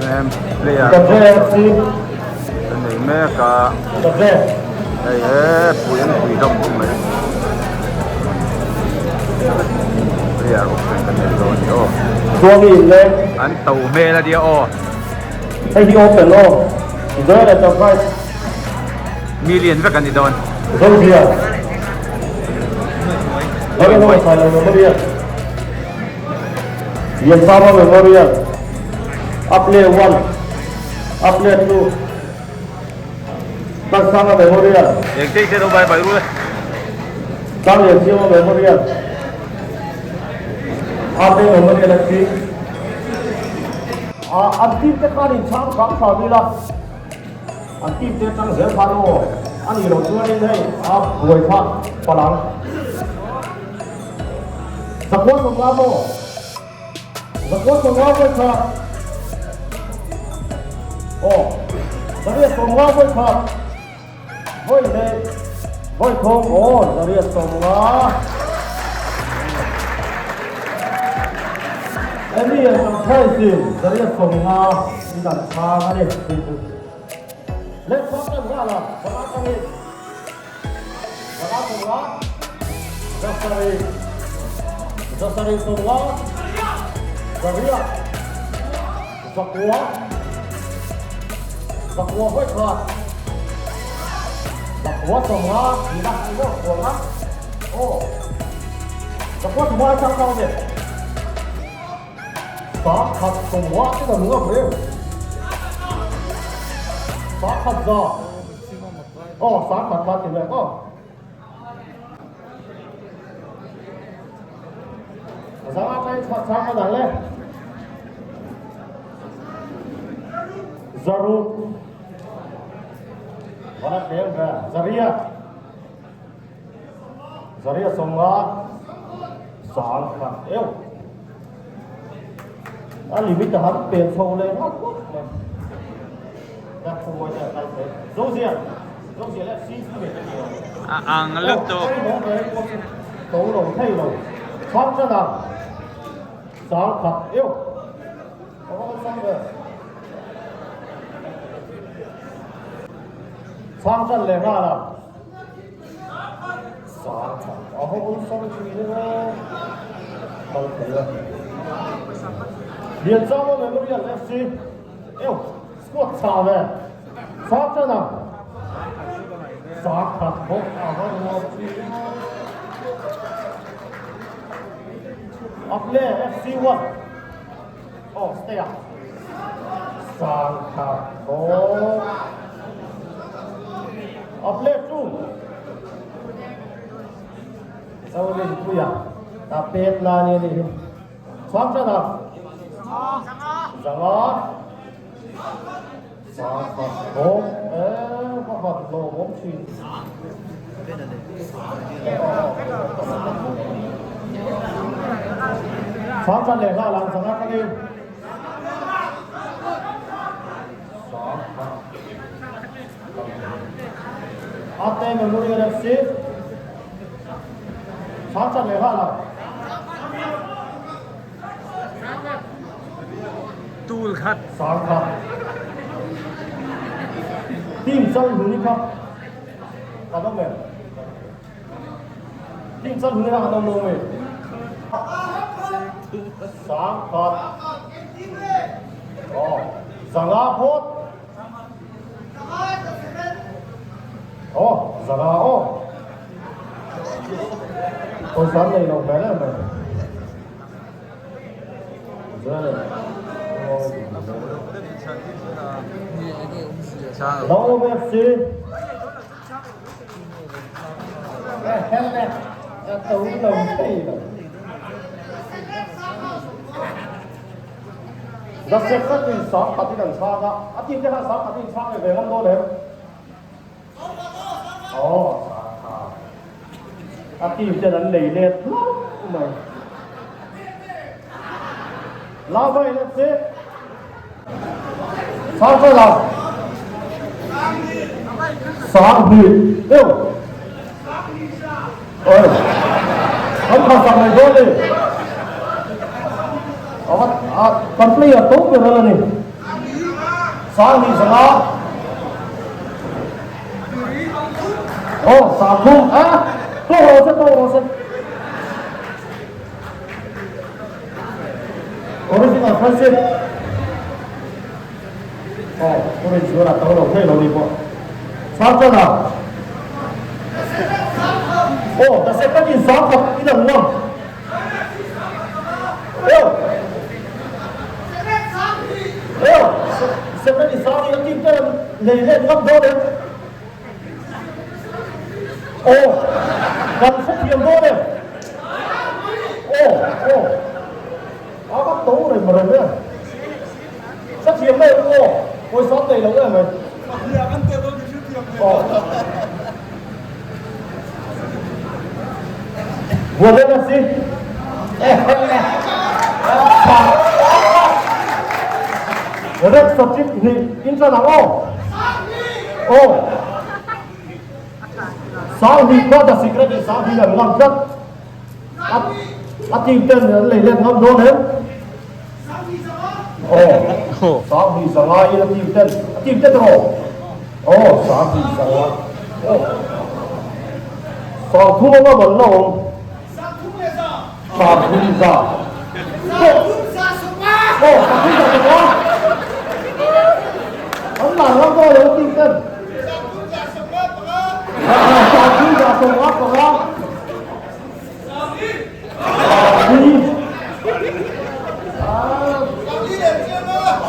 Player an nei mek a hei he pui an pui hlawm khawp mai player option kan nei dawn a ni aw an to hmel a nia aw. Hei hi open aw Joel Enterprise. Million vek an ni dawn. Zozia. Lalawm Sailo Memorial. Liansama Memorial. Uple 1. Uple 2. Tansanga Memorial. Eng te te lo bai bai ru le. Tlangliansiama Memorial. Ate Memorial a thi. An team te khan in chhang chhang tha ila. An team te atang zel khan aw a nih loh chuanin hei a buai kha palh ang. Zakua sawmnga maw? Zakua sawmnga vawi kha. Aw, Zaria sawmnga vawi kha. Vawi leh vawi thawm aw Zaria sawmnga. Emi Enterprise in Zaria sawmnga in an chhang a ni. Leh chhuak tan nghal a, zanga tangin zanga sawmnga, zasarih, zasarih sawmnga, zaria, zakua, zakua vawi khat, zakua sawmnga tihna a ni maw kuanga, aw, zakua sawmnga a chang kau ve. Sakhat sawmnga te kan ngam em? Sakhat za. Aw, sakhat kha ti leh aw. Zanga kai chhuah chang a dang le. Zaruk. Vana tlem ve. Zaria. Zaria 50 sang khat eu. A limit a han pel chho leh ngawt ngawt mai. That thu mawi te a kal thei. Zozia, Zozia leh CC ve te ni lo. A ang lutuk. To lo thei lo. Chhang tan ang. Sang khat eu. Ka va awlsam ve. Chhang tan leh nghal ang. Lianchanga Memorial FC eu squad chha ve chhang tan ang 1000 bawk a va nuam thin Able FC 1 oh stay ah 1000 bawk Able 2 Zorinpuia ta pek la ni ani hi. Chhuak tan a. Zanga. Sangkhat bawk e ka van hlawm awm thin. Chhuak tan leh nghal ang zanga ka ni. Sangkhat. Ate Memorial FC. Chhang chan leh nghal ang. Tul khat. Sang khat. Team chal huni kha. Kan awm em? Team chal huni kha kan awm lo mi. Sang khat. Oh, zanga phawt. Aw, zara aw. Pawisa an nei lo hmel em mai. Lawm FC. To lo thei lo. Zasep takin 10,000 in an chhang a, a team te khan 10,000 in chhang ve ve ngam dawn em? Aw, 10,000. A team ten an lei let hlauh mai. Lava in a che. Chhang chhang ang. 2000. Eo. Oi. Kan kha sak mai dawn ni. A kan player to ber a la ni. Sanghnih zanga. Aw, sangthum a, tawk rawh se, tawk rawh se. Original friendship. Aw, orange chuan a to lo thei lo ni pawh. Chhang a. Aw, the second in sangkhat in an ngam. Aw. Aw, second in sang hi a team ten an nei let ngam dawn em? Aw, kan hrethiam dawn em? Aw, aw. A va to rem rem e. Hrethiam em aw, pawisa an nei lo em mai. Aw. Buaina na si. Red subject hi in tlan ang aw. Aw. Sang hi kha the secret in sang hi an ngam tlat. A team ten an lei let ngam dawn em. Aw. Sang hi zanga in a team ten a team ten rawh. Aw sang hi zanga. Aw. Sang thum anga man la awm. Sang thum za. Aw sang thum za sawma. An lan ngam dawn lo team ten. Sang thum za sawma panga.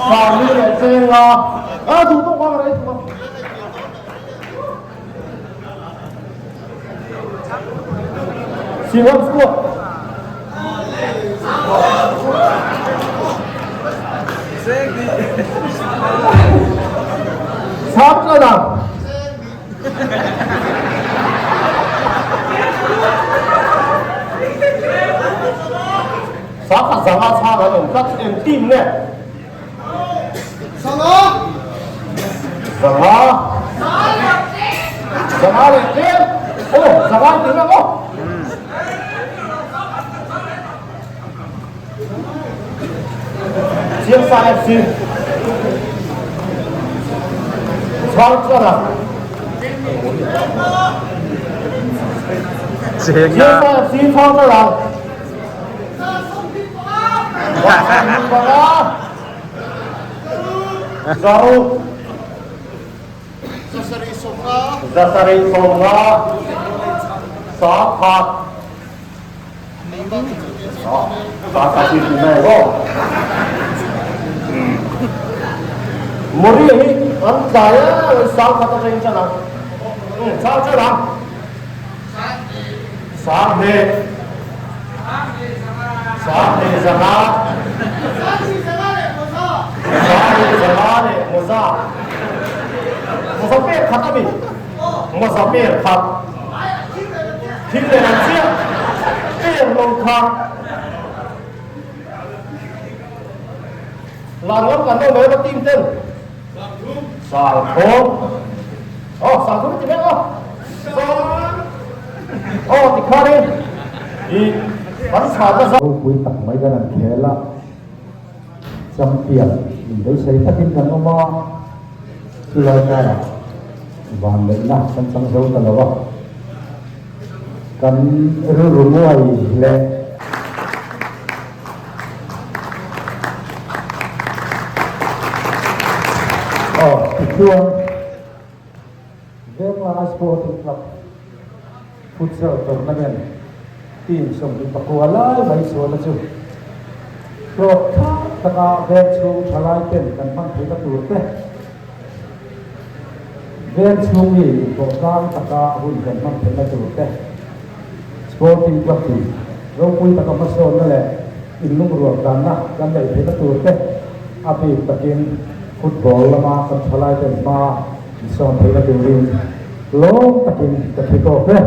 Sangli leh Chenga a duh tawk ang rei thung a. Silam squad. Sap tla Sangha zanga chhang an awm tlat eng team nge? Zanga! Zanga! Zanga leh tlem! Aw, zanga an ti reng aw! Chiangsa FC Chhang chuan a Chiangsa FC Chhang chuan a Zaruk Zasarih sawmnga Sangkhat Mawri hi an tlai a, sang khat atangin tan ang. Sang tan ang. Sang hne. Sang hne zanga. Sang hne zanga leh mawza. Mawza per khat a ni. Mawza per khat. Thil leh an chiah em lo kha. Lan lam kan lo mai a team ten. Sangthum. Oh sangthum ti mek aw. Sang. Oh ti kha ni. I kan chhan na za. Ropui tak mai kan an khel a, champion in beisei takin kan awm a, chulai karah vanneihna kan chang zo ta lo a, kan rilru nguai leh. Aw tichuan Venglai Sporting Club Futsal Tournament team 24 lai mai chhuahna chu hlawk thlak taka veng chhung thalai ten kan hman theihna tur te, veng chhung mi inpawh tlang taka hun kan hman theihna tur te, Sporting Club in ropui taka hmasawnna leh inlungrual danna kan neih theihna tur te, a bik takin football lama kan thalai ten hma insawn theihna turin lawm takin ka thi tawk e.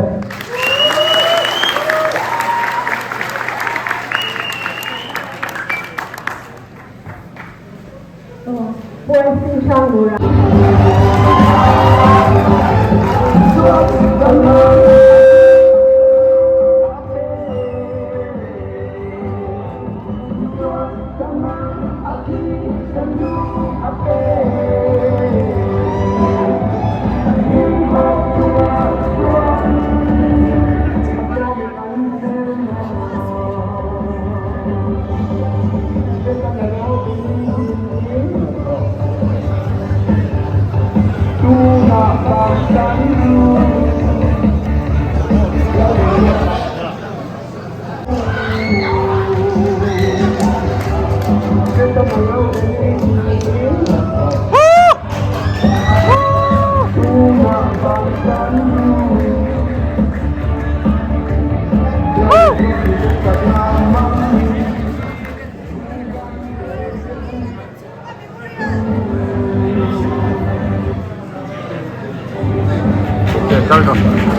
Kal rawh.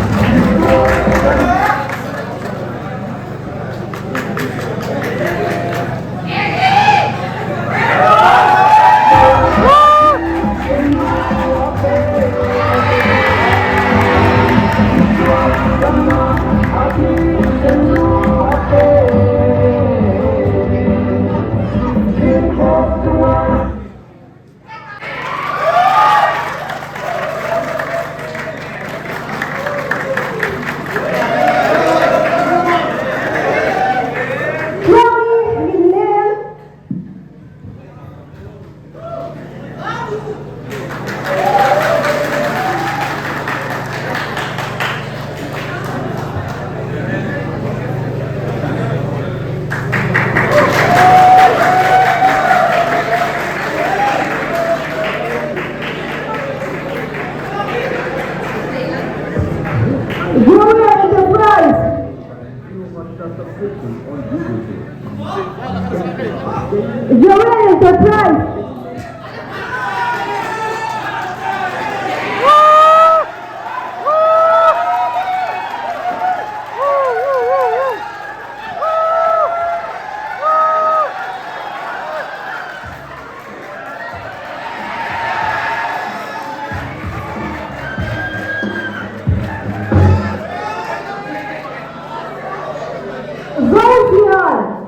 Joel Enterprise. Zofian.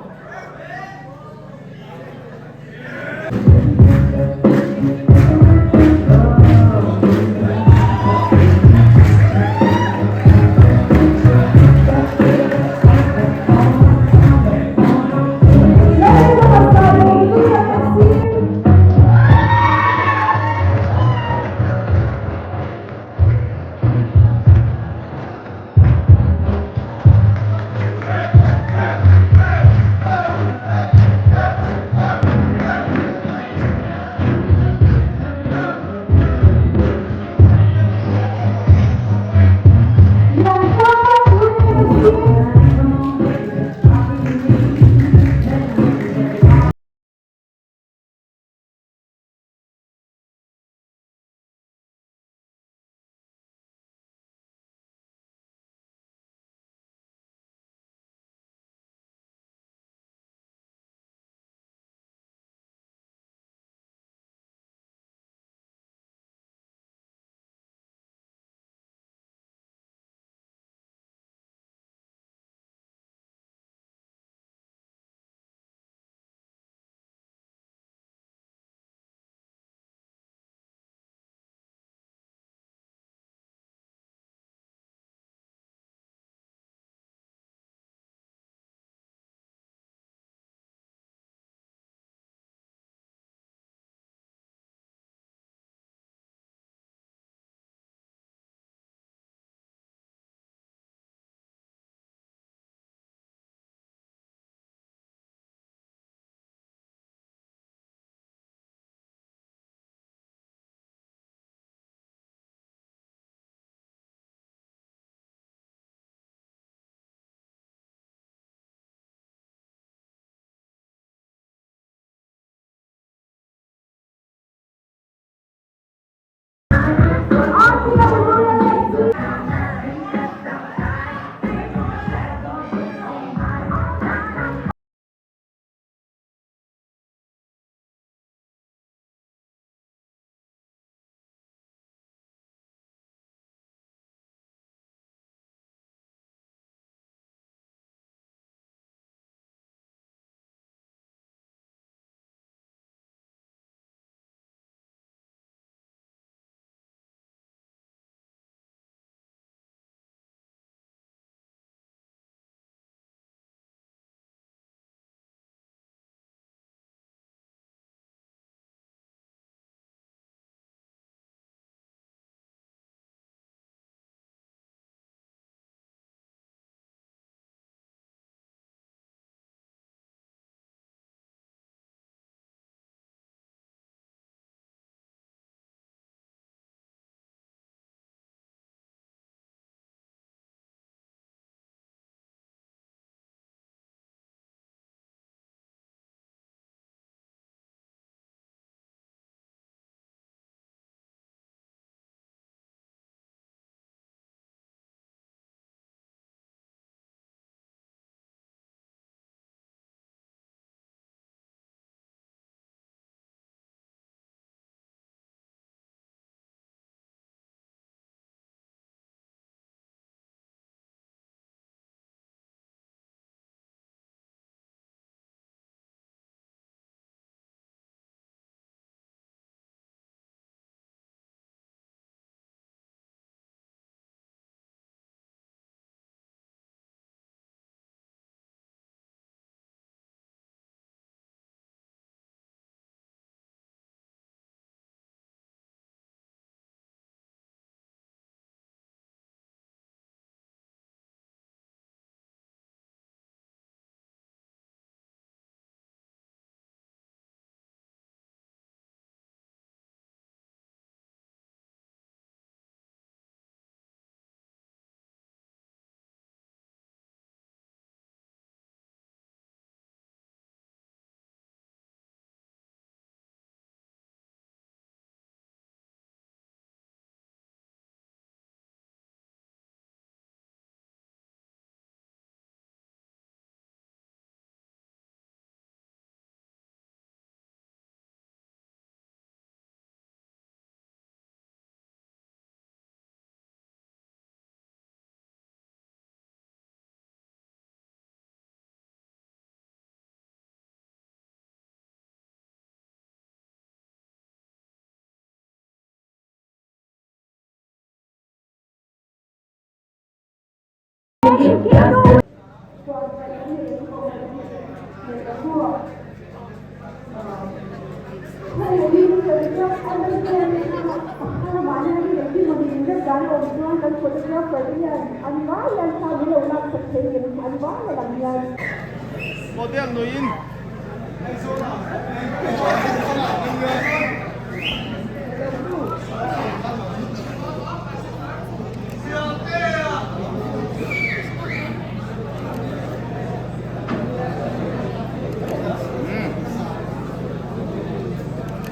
Model nuiin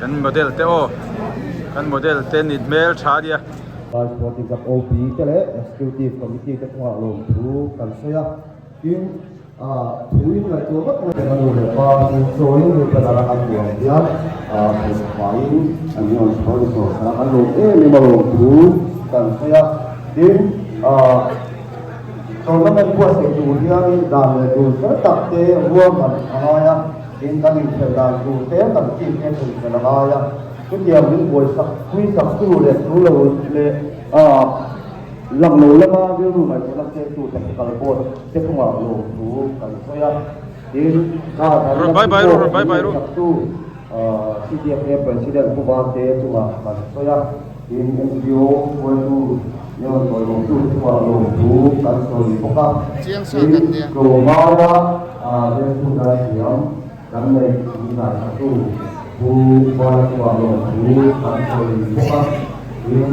Kan model te aw kan model te ni hmel tha nia. Vice Sporting Club OP te leh Executive Committee te chungah lawmthu kan sawi a, tin Thuin ngaihtuah vak mai a nu leh pa chu chawiin mi ka dara an buang hian pawisa faiin an rawn sponsor kha an lawm em em a lawm thu kan sawi a. Tin, tournament buatsaih tur hianin dan leh dul fel tak te ruahman a ngai a, tin kan inkhelh dan tur te kan team te thunfel a ngai a. Chutiang min buaisak pui sak tu leh thu lo leh Lang lo lama rilru ngaihtuahna sengtu technical board te chungah lawmthu kan sawi a, tin, kha danglam hi pawh min ngaihsaktu CDFA President Pu Vante chungah kan sawi a, tin, NGO hruaitu Leon Tawilawmtu te chungah lawmthu kan sawi bawk a, tin, tlawmngaia Vengtu Daithiam kan neih min ngaihsaktu Pu Vala chungah lawmthu kan sawi bawk a, tin,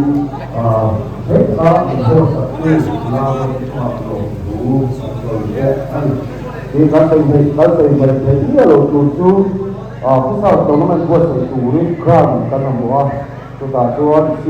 heta inbuatsaktu naute chungah lawmthu kan sawi leh a ni. Tin, kan sawi hmeih kan sawi hmeih theih miah lo tur chu futsal tournament buatsaih turin ground kan mamawh a, chutah chuan.